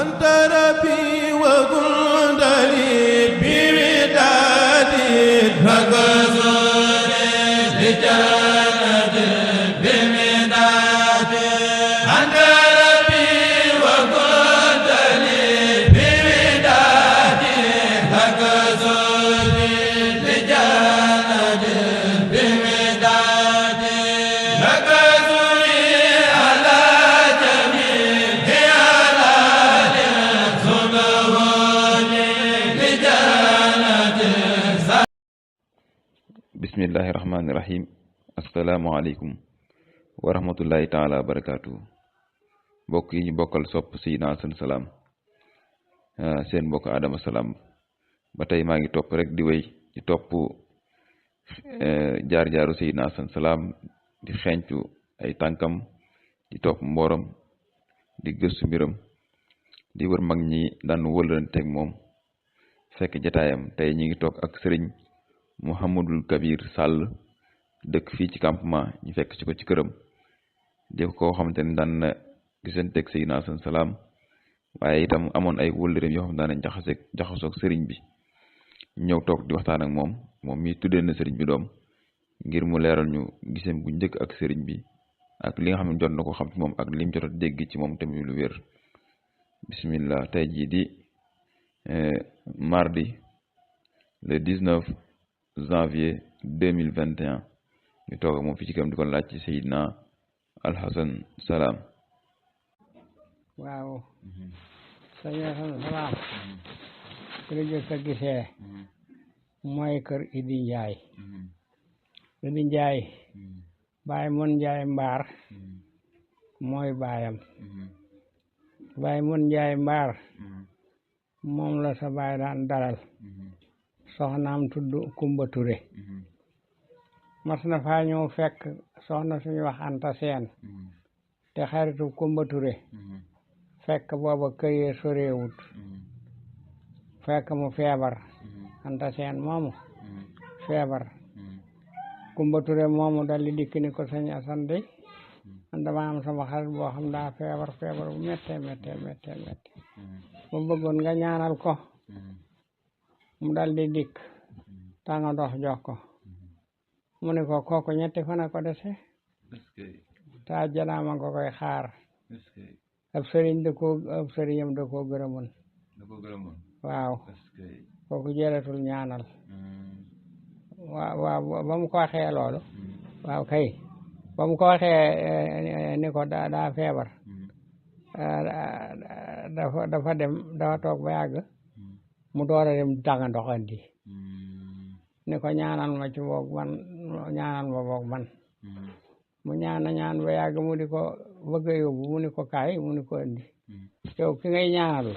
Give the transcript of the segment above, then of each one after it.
أنت ربي وكنت لي بودادي فكسر لجنة بمدادي أنت ربي وكنت لي بودادي فكسر لجنة بمدادي bismillahi rahmaani rahim asalaamaaleykum wa rahmatullahi taala wa barakaatu mbokk yi ñu bokkal sopp Seydina Assane Salam seen mbokk Adama Salam ba tey maa ngi topp rek di wéy di topp jaar-jaaru Seydina Assane Salam di xeeñcu ay tànkam di topp mbooram di gëstu mbiram di wër mag ñi daan wëlanteeg moom fekk jataayam tey ñi ngi toog ak sëriñ Mouhamadul Kabir Sall dëkk fii ci campement ñu fekk ci ko ci këram di ko xamante ne daan na gisanteeg Seydina Assane Salam waaye itam amoon ay wëllëreem yoo xam daan nañ jaxasoog sëriñ bi ñëw toog di waxtaan ak moom mi tuddee na sëriñ bi doom ngir mu leeral ñu gisam bu njëkk ak sëriñ bi ak li nga xam ne jot na ko xam ci moom ak lim jot a dégg ci moom tamit lu wér bismillah tey jii di mardi le 19 janvier 2021 ñu toog ak moom fii ci kam di ko laaj ci Seydina Assane Salam. waaw sëñ Assane Salam kër jëkk a gisee mooy kër Idi Njaay Idi Njaay Baay Mon Njaay Mbaar mooy baayam Baay Mon Njaay Mbaar moom la sa baay daan dalal soxnaam tudd Kumba Ture mas na faa ñëw fekk soxna suñu wax Anta Seen te xaritu Kumba Ture fekk booba kër yee soreewut fekk mu feebar Anta Seen moomu feebar Kumba Ture moomu dal di dikk ni ko sëñ Assane de man dama am sama xarit boo xam daa feebar bu métte mu bëggoon nga ñaanal ko mu dal di dikk tanga ndox jox ko mu ne ko kooku ñetti fan a ko dese te àjjana ko koy xaar ab sëriñam da koo gërëmoon waaw kooku jëratul ñaanal waaw ba mu ko waxee loolu waaw kay ba mu ko waxee ni ko daa feebar dafa toog ba yàgg mu door a dem tàng ndox andi ni ko ñaanal ma ci boog man mu ñaan ba yàgg mu di ko bëgg a yóbbu mu ni ko kaay mu ni ko andi yow ki ngay ñaanal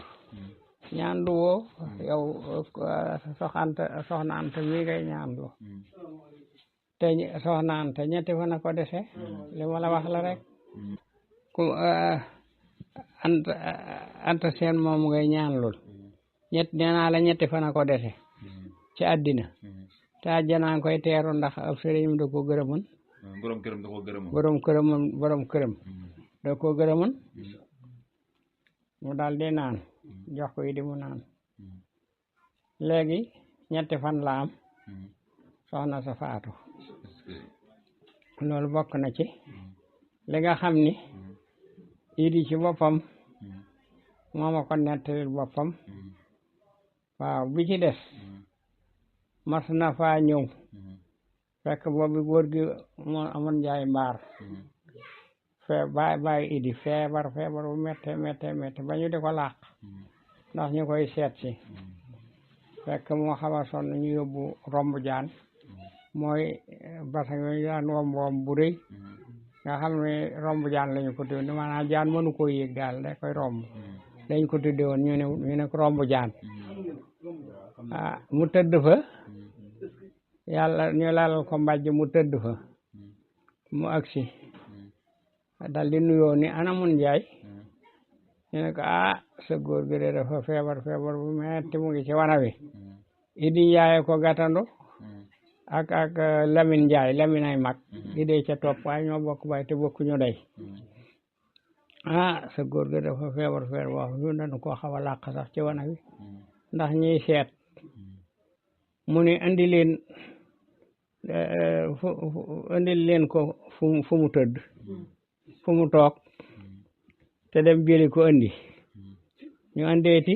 ñaan lu woo yow soxna Anta mi ngay ñaan lu te soxna Anta ñetti fan a ko dese li ma la wax la rek ku Anta Seen moom ngay ñaan lul nee naa la ñetti fan a ko dese ci àddina te àjjanaa koy teeru ndax ab sëriñam da koo gërëmoon borom këram da koo gërëmoon mu daal di naan jox ko yi di mu naan léegi ñetti fan la am soxna sa faatu loolu bokk na ci li nga xam ni Idi ci boppam moo ma ko nettalil boppam waaw bi ci des mas na faa ñëw fekk boobu góor gi moo amoon Njaay Mbaar baay Idi feebar bu métte ba ñu di ko làq ndax ñu koy seet si fekk moo xaw a sonn ñu yóbbu romb jaan mooy basang yooyu daan womb bu rëy nga xam ne romb jaan lañu ko tudde maanaam jaan mënu koo yéeg daal da koy romb dañ ko tudde woon ñu ne ko romb jaan mu tëdd fa yàlla ñu lalal ko mbàjj mu tëdd fa mu agsi dal di nuyoo ni ana mun Njaay ñu ne ko sa góor gi de dafa feebar bu metti mu ngi ci wana wi Idi Njaay ko gàttandu ak Lamine Njaay Lamine ay mag Idi ca topp waaye ñoo bokk baay te bokkuñu day sa góor ga dafa feebar wax ñu dañu koo xaw a làq sax ci wana wi ndax ñiy seet mu ne andi leen ko fu mu tëdd fu mu toog te dem jëli ko andi ñu andeeti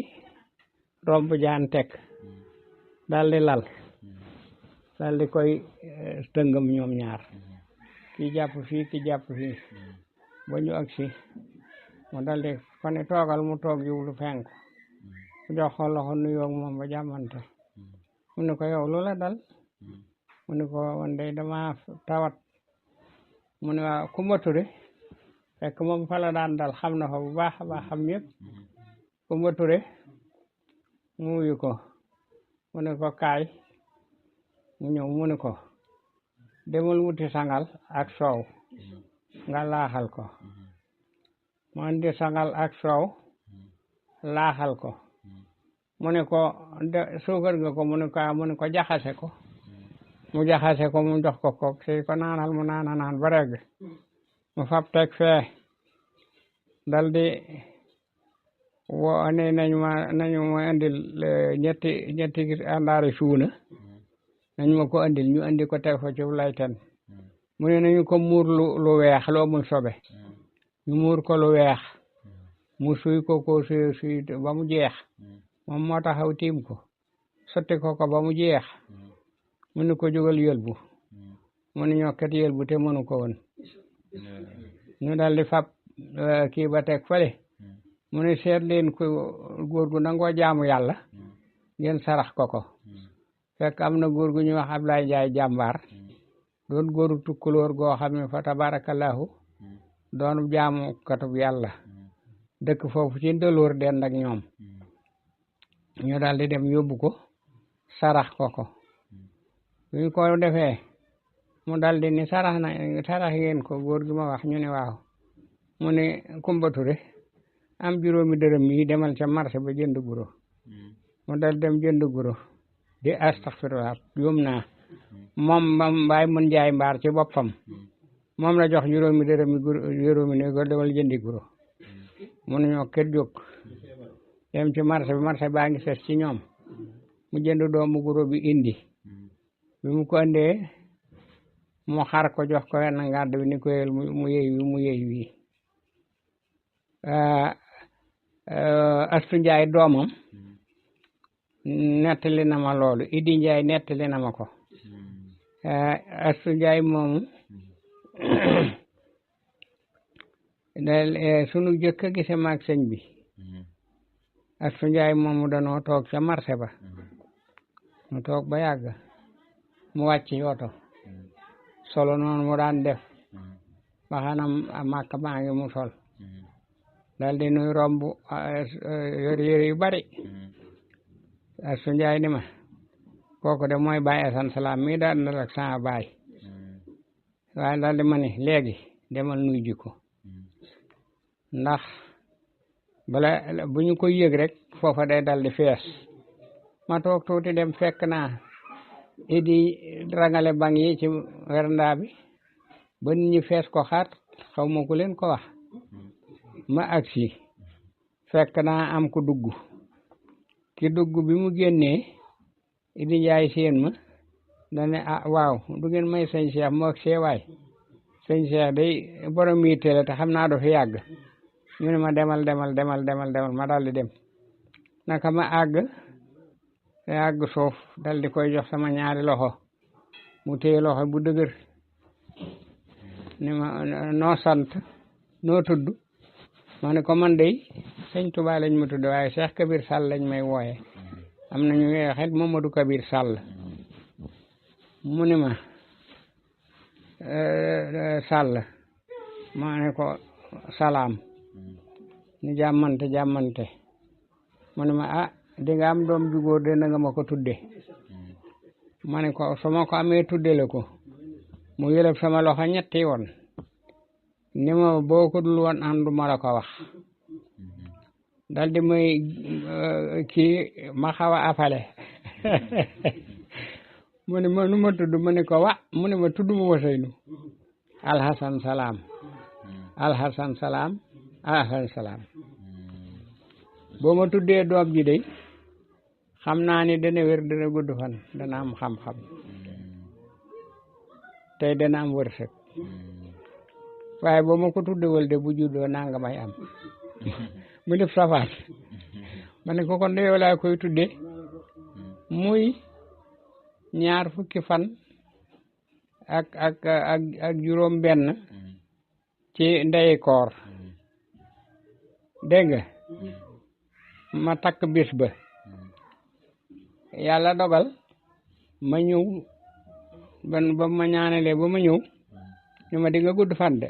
romb jaan teg daldi lal daldi koy tëngam ñoom ñaar ki jàpp fii ki jàpp fii ba ñu agsi mu daldi ko ne toogal mu toog jublu penku mu jox ko loxo nuyoo moom ba jàmmante mu ne ko yow lu la dal mu ne ko man de dama tawat mu ne waaw Kumba Ture fekk moom fa la daan dal xam na ko bu baax a baax xam ñëpp Kumba Ture mu wuyu ko mu ne ko kaay mu ñëw mu ne ko demal wuti sangal ak soow nga laaxal ko mu andi sangal ak soow laaxal ko mu ne ko suukar nga ko mu ne ko jaxase ko mu jaxase ko mu jox ko kook si ko naanal mu naan ba regg mu fab teg fee daldi woo ne nañu ma indil ñetti àndaari suuna nañu ma ko indil ñu indi ko teg fa ci layten mu ne nañu ko muur lu weex lu amul sobe ñu muur ko lu weex mu suy ko suy ba mu jeex moom moo taxaw tiim ko sotti ko ba mu jeex mu ne ko jógal yëlbu mu ne ñokket yëlbu te mënu ko woon ñu daldi fab kii ba teg fale mu ne seet leen ko góor gu nangoo jaamu yàlla ngeen sarax ko fekk am na góor gu ñuy wax Ablaye Njaay jàmbaar doon góoru tukkulóor goo xam ne fa tabarakallahu doon jaamu katub yàlla dëkk foofu ci ndëloor dend ak ñoom ñu daldi dem yóbbu ko sarax ko bu ñu ko defee mu daldi ni sarax ngeen ko góor gi ma wax ñu ne waaw mu ne Kumba Ture am juróomi dërëm yi demal ca marché ba jënd guro mu dal dem jënd guro di astaghfirullah yom naa moom Baay Mun Njaay mbaar ci boppam moom la jox juróomi dërëm yi juróomi ne ko demal jëndi guro mu ne ñoo kër jóg dem ci marché baa ngi ses ci ñoom mu jënd doomu guro bi indi bi mu ko indee mu xar ko jox ko wenn ngàdd bi ni ko yel mu yey wi Astu Njaay doomam nettali na ma loolu Idi Njaay nettali na ma ko Astu Njaay moomu sunu jëkk a gise maag sëñ bi Astu Njaay moomu danoo toog ca marché ba mu toog ba yàgg mu wàcc yoto solo noonu mu daan def ba xanam màkk maa ngi mu sol daldi nuy romb yére yu bari Astu Njaay ni ma kooku de mooy Baay Asan Salaam mii daan na ak sama baay waaye daldi ma ni léegi demal nuy jikko ndax bala bu ñu koy yëg rek foofa day daldi fees ma toog tuuti dem fekk naa Idi rangale bang yi ci werandaa bi ba nit ñi fees ko xaat xaw ma ku leen ko wax ma agsi fekk naa am ko dugg ki dugg bi mu génnee Idi Njaay seen ma dane waaw du ngeen may sëñ Cheikh moo ak seewaay sëñ Cheikh day borom yitte la te xam naa du fi yàgg ñu ne ma demal ma daldi dem naka ma àgg suuf daldi koy jox sama ñaari loxo mu téye loxo bu dëgër ni ma noo sant noo tudd ma ne ko man dey sëñ Tuubaa lañ ma tudd waaye Cheikh Kabir Sall lañ may wooye am nañu xet Mamadou Kabir Sall mu ne ma Sall ma ne ko salaam ni jàmmante mu ne ma di nga am doom ju góor de na nga ma ko tudde ma ne ko su ma ko amee tudde la ko mu yëlëb sama loxo ñetti yoon ni ma boo ko dul woon àndu ma la ko wax daldi may kii ma xaw a afale mu ne ma nu ma tudd mu ne ko mu ne ma tudd mu Waseynu Alhasan Salaam asan salaam boo ma tuddee doom ji day xam naa ni dana wér dana gudd fan dana am xam-xam tey dana am wërsëg waaye boo ma ko tuddewal de bu juddoo nanga may am mu def safaan ma ne ko kon de yow laa koy tudde muy 2 fukki fan ak juróom benn ci ndey koor dégg nga ma takk bis ba yàlla dogal ma ñëw ba ma ñaanalee ba ma ñëw ñu ma di nga gudd fan de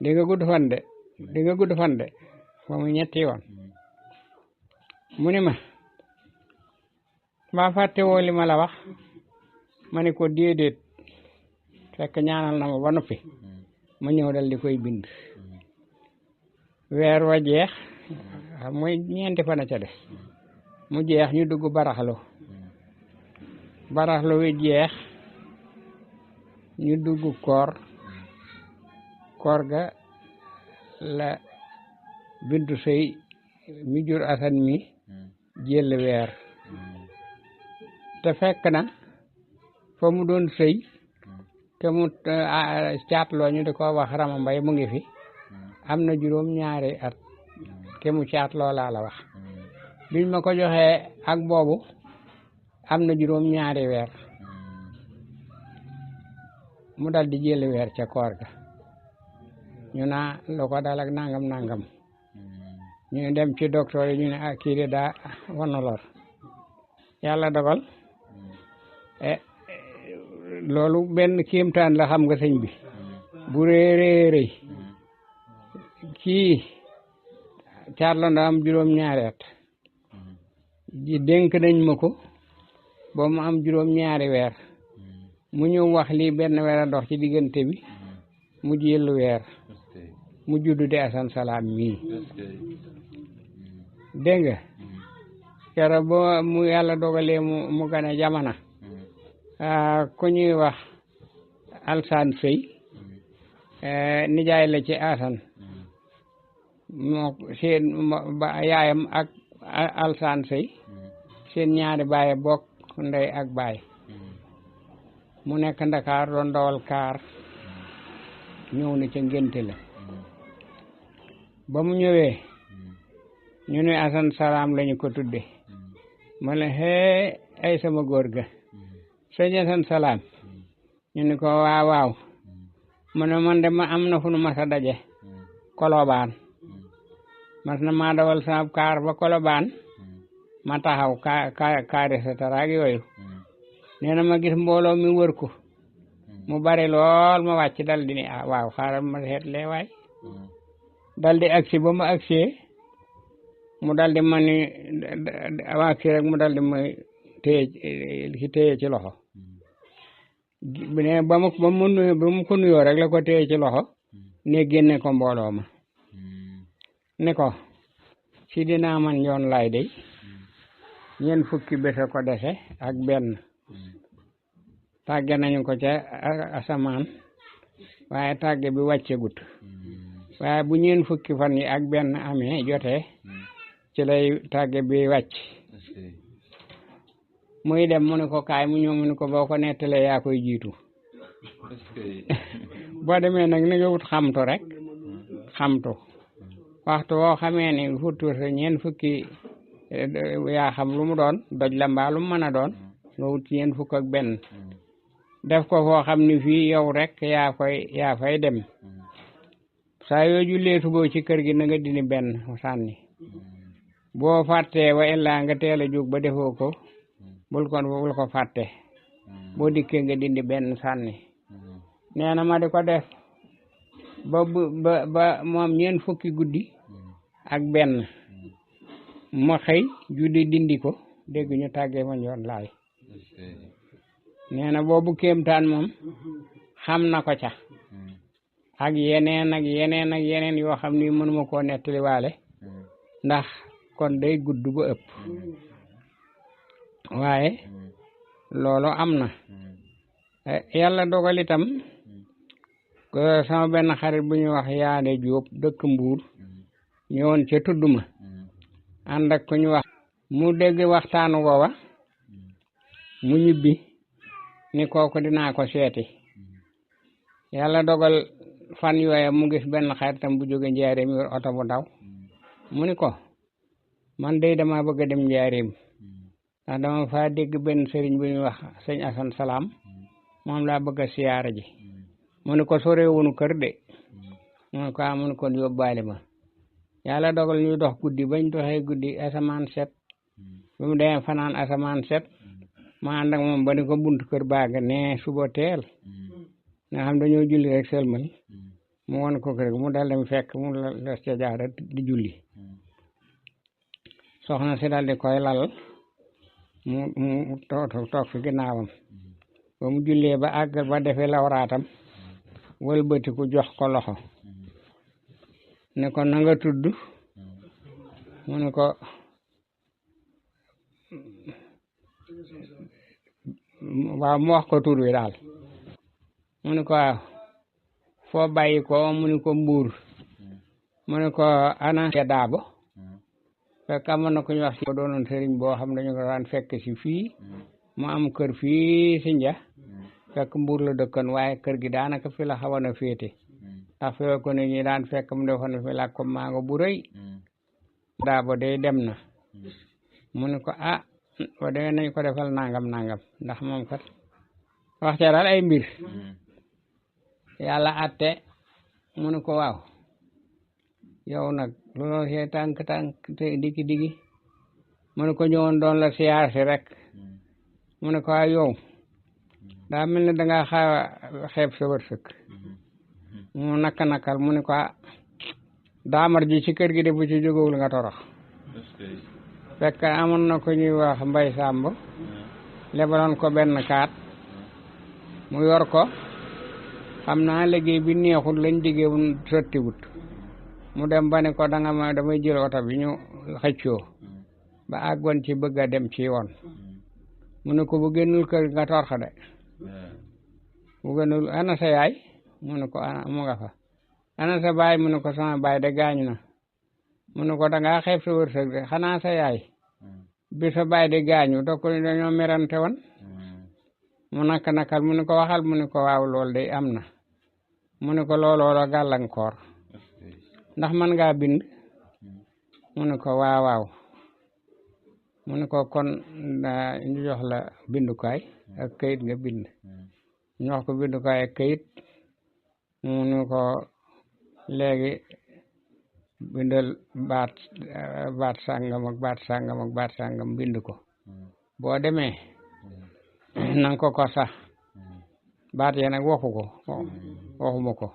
di nga gudd fan de di nga gudd fan de ba mu 3 yoon mu ne ma mbaa fàtte woo li ma la wax ma ne ko déedéet fekk ñaanal na ma ba noppi ma ñëw dal di koy bind weer wa jeex mooy 4 fan a ca des mu jeex ñu dugg baraxlu wi jeex ñu dugg koor ga la bintu sëy mi jur asan mi jël weer te fekk na fa mu doon sëy te mu caatloo ñu di ko wax Rama Mbay mu ngi fi am na 2 at ke mu caatloo laa la wax biñ ma ko joxee ak boobu am na 2 weer mu dal di jël weer ca koor ga ñu naa lu ko dal ak nangam ñu dem ci docteur yi ñu ne kii de daa wana lor yàlla dogal loolu benn kéemtaan la xam nga sëñ bi bu réeréeréy kii caatlo na am 2 at ji dénk nañ ma ko ba mu am 2 weer mu ñëw wax lii benn weer a dox ci diggante bi mu jël weer mu juddu di asan salaam mii dégg nga keroog ba mu yàlla dogalee mu gane jamono ku ñuy wax alsaan sëy nijaay la ci asan moo seen yaayam ak alsaan sëy seen 2 baay bokk ndey ak baay mu nekk Ndakaar doon dawal kaar ñëw na ca ngénte la ba mu ñëwee ñu ne asan salaam lañu ko tudde ma ne ay sama góor ga sëñ asan salaam ñu ne ko waaw mu ne man de ma am na fu nu mas a daje Kolobaan mas na maa dawal sama kaar ba Kolobaan ma taxaw kaari sa taraag yooyu nee na ma gis mbooloo mi wër ko mu bari lool ma wàcc dal di ne waaw xaaral ma seet lee waay dal di agsi ba ma agsee mu dal di ma ni agsi rek mu dal di ma téye ci loxo ne ba mu ko nuyoo rek la ko téye ci loxo ne génne ko mbooloo ma ne ko si dinaa man yoon laay day 4 fukki bés a ko dese ak benn tàgge nañu ko ca asamaan waaye tàgge bi wàccegut waaye bu 4 fukki fan yi ak benn amee jotee ci lay tàgge bi wàcc muy dem mu ne ko kaay mu ñëw mu ne ko boo ko nettalee yaa koy jiitu boo demee nag na nga wut xamtu rek xamtu waxtu woo xamee ni futur sa 4 fukki yaa xam lu mu doon doj la mbaa lu mu mën a doon nga wut 4 fukk ak benn def ko foo xam ni fii yow rek yaa fay dem saa yoo jullee suba ci kër gi na nga dindi benn sànni boo fàttee wa illaa nga teel a jóg ba defoo ko bul ko fàtte boo dikkee nga dindi benn sànni nee na ma di ko def ba moom 4 fukki guddi ak benn ma xëy julli dindi ko dégg ñu tàggee ma yoon laay nee na boobu kéemtaan moom xam na ko ca ak yeneen yoo xam ni mënuma koo nettaliwaale ndax kon day gudd ba ëpp waaye loolu am na yàlla dogal itam sama benn xarit bu ñuy wax Yaane Jóob dëkk Mbuur ñëwoon ca tudduma ànd ak ku ñu wax mu dégg waxtaanu woowa mu ñibbi ni kooku dinaa ko seeti yàlla dogal fan yooya mu gis benn xaritam bu jóge Njaaréem yor oto bu ndaw mu ni ko man de dama bëgg a dem Njaaréem ndax dama fa dégg benn sëriñ bu ñuy wax sëñ Asan Salaam moom laa bëgg a siyaara ji mu ni ko sorewunu kër de mu ni ko mu ni kon yóbbaale ma yàlla dogal ñu dox guddi bañ doxee guddi asamaan set ba mu demee fanaan asamaan set ma ànd ak moom ba ni ko buntu kër baaga ne suba teel nga xam dañoo julli rek sëlmal mu won ko kër mu dal dem fekk mu la ca jaara di julli soxna si dal di koy lal mu toog fi ginnaawam ba mu jullee ba àgg ba defee lawraatam wëlbatiku jox ko loxo ne ko na nga tudd mu ne ko waaw mu wax ko tur wi daal mu ne ko waaw foo bàyyi ko mu ne ko Mbuur mu ne ko ana ya daabo fekk amoon na ku ñu wax si ko doonoon sëriñ boo xam dañu ko daan fekk si fii mu am kër fii si nja fekk Mbuur la dëkkoon waaye kër gi daanaka fi la xawoon a féete ndax fi ko ne ñi daan fekk mu defoon fi la ko mango bu rëy daabo day dem na mu ne ko wa dee nañ ko defal nangam nangam ndax moom kat wax ca daal ay mbir yàlla atte mu ne ko waaw yow nag looloo see tànk te digi mu ne ko ñëwoon doon la siyaar si rek mu ne ko waaw yow daa mel ne dangaa xeeb sa wërsëg mu nakal mu ne ko daamar ji ci kër gi de bu ci jógewul nga torox fekk amoon na ko ñuy wax Mbay Sàmb lebaloon ko benn kaat mu yor ko xam naa liggéey bi neexul lañ diggéewul sottiwut mu dem ba ne ko damay jël oto bi ñu xëccoo ba àggoon ci bëgg a dem ci yoon mu ne ko bu génnul kër nga torxa de bu génnul ana sa yaay mu ne ko mu nga fa ana sa baay mu ne ko sama baay de gaañu na mu ne ko dangaa xeeb sa wërsëg de xanaa sa yaay bi sa baay de gaañu da ko dañoo merante woon mu nakal mu ne ko waxal mu ne ko waaw lool de am na mu ne ko looloo la gàllankoor ndax man ngaa bind mu ne ko waaw mu ne ko kon ñu jox la bindukaay ak kayit nga bind ñu wax ko bindukaay ak kayit mu ne ko léegi bindal baat sàngam ak baat sàngam ak baat sàngam bind ko boo demee nang ko sax baat ya nag waxuma ko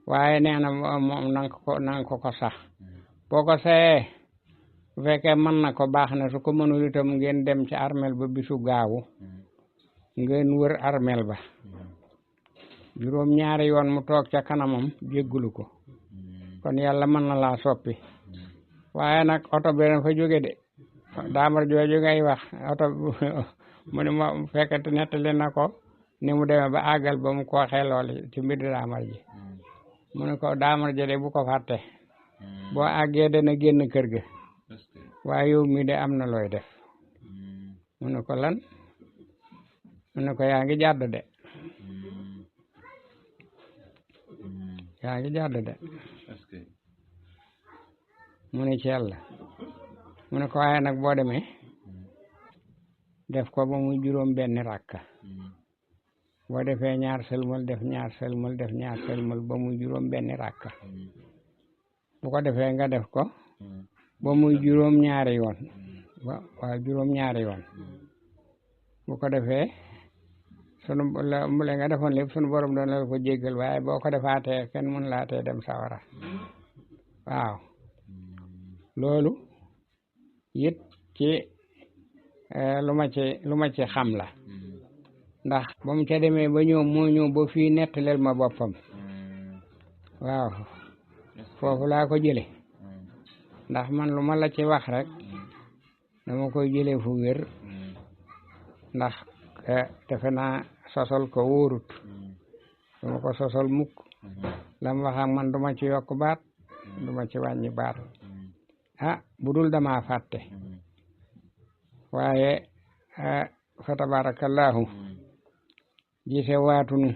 waaye nee na moom nang ko sax boo ko sayee bu fekkee mën na ko baax na su ko mënul itam ngeen dem ci armel ba bisu gaawu ngeen wër armel ba juróom ñaari yoon mu toog ca kanamam jéggulu ko kon yàlla mën na laa soppi waaye nag oto bi dafa jóge de daamar jooju ngay wax oto mu ne ma fekkati nettali na ko ni mu demee ba àggal ba mu ko waxee lool ci mbir daamar ji mu ne ko daamar ji de bu ko fàtte boo àggee dana génn kër ga waaye yow mi de am na looy def mu ne ko lan mu ne ko yaa ngi jàdd de yaa ngi jàdd de mu ne ci yàlla mu ne ko waaye nag boo demee def ko ba muy juróom benn rakka boo defee ñaar sëlmal def ñaar sëlmal def ñaar sëlmal ba muy juróom benn rakka bu ko defee nga def ko ba muy juróom ñaari yoon waaw juróom ñaari yoon bu ko defee sunu la nga defoon lépp sunu borom doon la ko jéggal waaye boo ko defaatee kenn mën laa tee dem sawara waaw loolu it ci lu ma ci xam la ndax ba mu ca demee ba ñëw moo ñëw ba fii nettaleel ma boppam waaw foofu laa ko jële ndax man lu ma la ci wax rek dama koy jëlee fu wér ndax defe naa sosol ko wóorut dama ko sosol mukk lam wax ak man duma ci yokk baat duma ci wàññi baat budul dama fàtte waaye fa tabarakallahu gise waatunu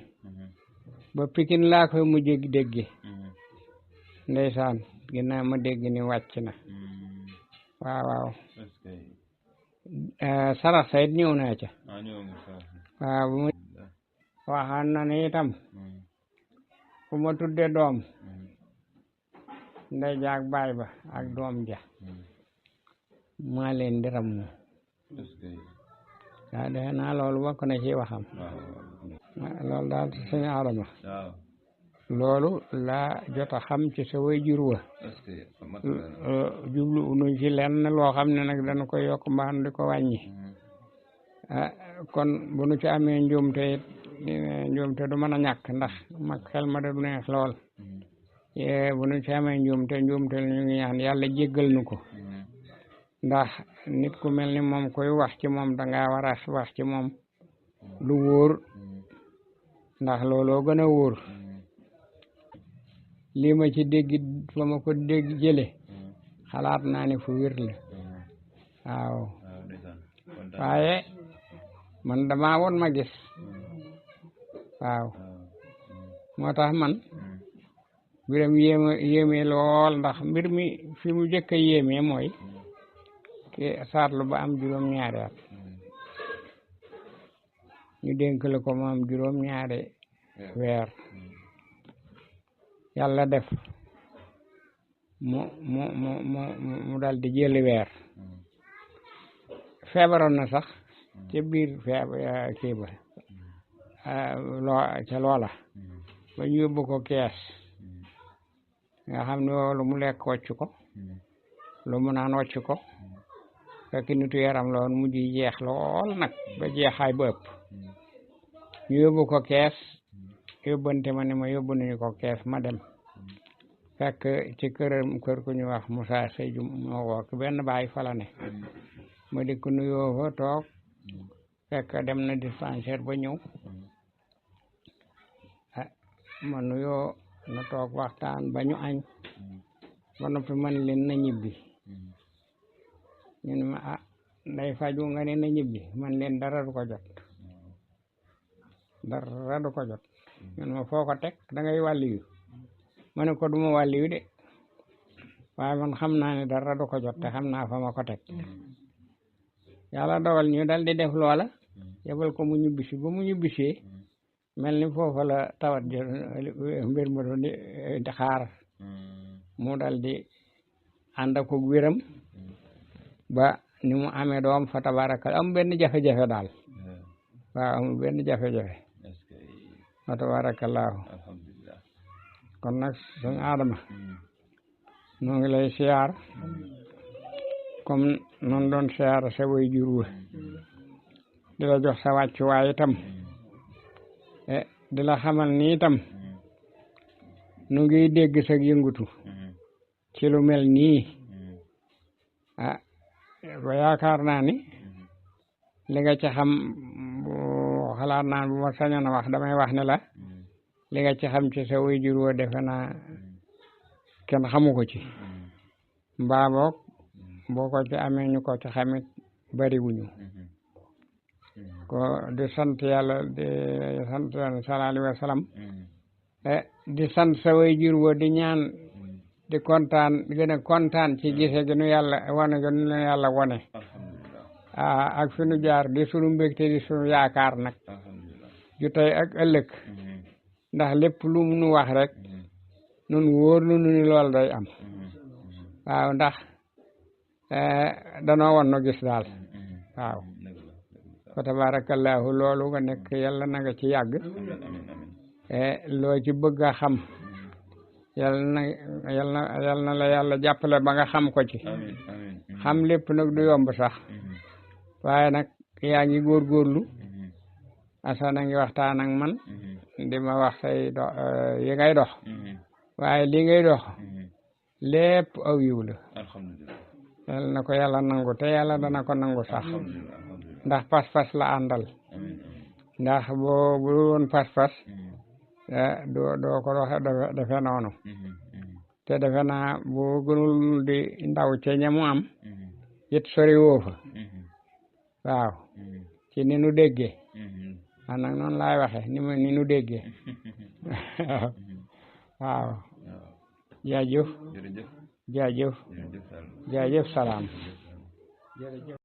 ba Pikin laa koy mujj dégge ndeysaan ginnaaw ma dégg ni wàcc na waaw sarax sayit ñëw naa ca waaw bu ma waxaan na ne itam fu ma tudde doom ndey jaag baay ba ak doom ja maa leen di rammu waaw defe naa loolu bokk na ci waxam loolu daal sëñ Adama loolu laa jot a xam ci sa waajur wa jublu nuñ ci lenn loo xam ne nag dana ko yokk mbaa di ko wàññi kon bu nu ci amee njuumte it njuumte du mën a ñàkk ndax mag xel ma da du neex lool bu nu ci amee njuumte ñu ngi ñaan yàlla jéggal nu ko ndax nit ku mel ni moom koy wax ci moom danga war a wax ci moom lu wóor ndax looloo gën a wóor lii ma ci dégg fa ma ko dégg jële xalaat naa ne fu wér la waaw waaye man dama woon ma gis waaw moo tax man mbiram yéeme lool ndax mbir mi fi mu jëkk a yéeme mooy ke saatlu ba am juróom-ñaari at ñu dénk la ko mu am juróom-ñaari weer yàlla def mu dal di jëli weer feebaroon na sax ca biir kii ba ca loola ba ñu yóbbu ko kees nga xam ne lu mu lekk wàcc ko lu mu naan wàcc ko fekk nitu yaram la woon mujj jeex lool nag ba jeexaay ba ëpp ñu yóbbu ko kees yóbbante ma ne ma yóbbu nañu ko kees ma dem fekk ci kër ku ñu wax Moussa Seydou moo wok benn baay fala ne ma dikk nuyoo fa toog fekk dem na dispensaire ba ñëw ma nuyoo na toog waxtaan ba ñu añ ba noppi man leen na ñibbi ñu ne ma nday faju nga ne na ñibbi man leen dara du ko jot dara du ko jot ñu ne ma foo ko teg da ngay wàlliyu ma ne ko duma wàlliyu de waaye man xam naa ne dara du ko jot te xam naa fa ma ko teg yàlla dogal ñu dal di def loola yebal ko mu ñibbisi ba mu ñibbisee mel ni foofa la tawat jë mbir ma doon di xaar mu dal di ànd ak wéram ba ni mu amee doom fa tabarakal am benn jafe-jafe daal waaw amul benn jafe-jafe fa tabarakallahu kon nag sëñ Adama noo ngi lay siyaar comme noonu doon siyaar sa waajur wa di la jox sa wàccuwaay itam di la xamal ni itam nu ngi dégg sa yëngutu ci lu mel nii ba yaakaar naa ni li nga ci xam xalaat naa bu ma sañoon a wax damay wax ne la li nga ci xam ci sa waajur wa defe naa kenn xamu ko ci mbaa boog boo ko ci amee ñu ko ci xamit bariwuñu ko di sant yàlla di sant sallallahu alayhi wa sallam di sant sa waajur wa di ñaan di kontaan gën a kontaan ci gise gi nu yàlla wane gi nu yàlla wone ak fi nu jaar di sunu mbégte di sunu yaakaar nag ju tey ak ëllëg ndax lépp lu mu nu wax rek nun wóor nu ni lool day am waaw ndax danoo won no gis daal waaw fa tabarakallahu loolu nga nekk yàlla na nga ci yàgg loo ci bëgg a xam yàlla na la yàlla jàppale ba nga xam ko ci xam lépp nag du yomb sax waaye nag yaa ngi góorgóorlu asana ngi waxtaan ak man di ma wax say yi ngay dox waaye li ngay dox lépp aw yiw la yàlla na ko yàlla nangu te yàlla dana ko nangu sax ndax pas-pas la àndal ndax boo bu woon pas-pas doo ko waxe defe noonu te defe naa bu gënul di ndaw ca ñamu am it sori woo fa waaw ci ni nu déggee man nag noonu laay waxe ni nu déggee waaw jaajëf jaajëf jaajëf salaam jërëjëf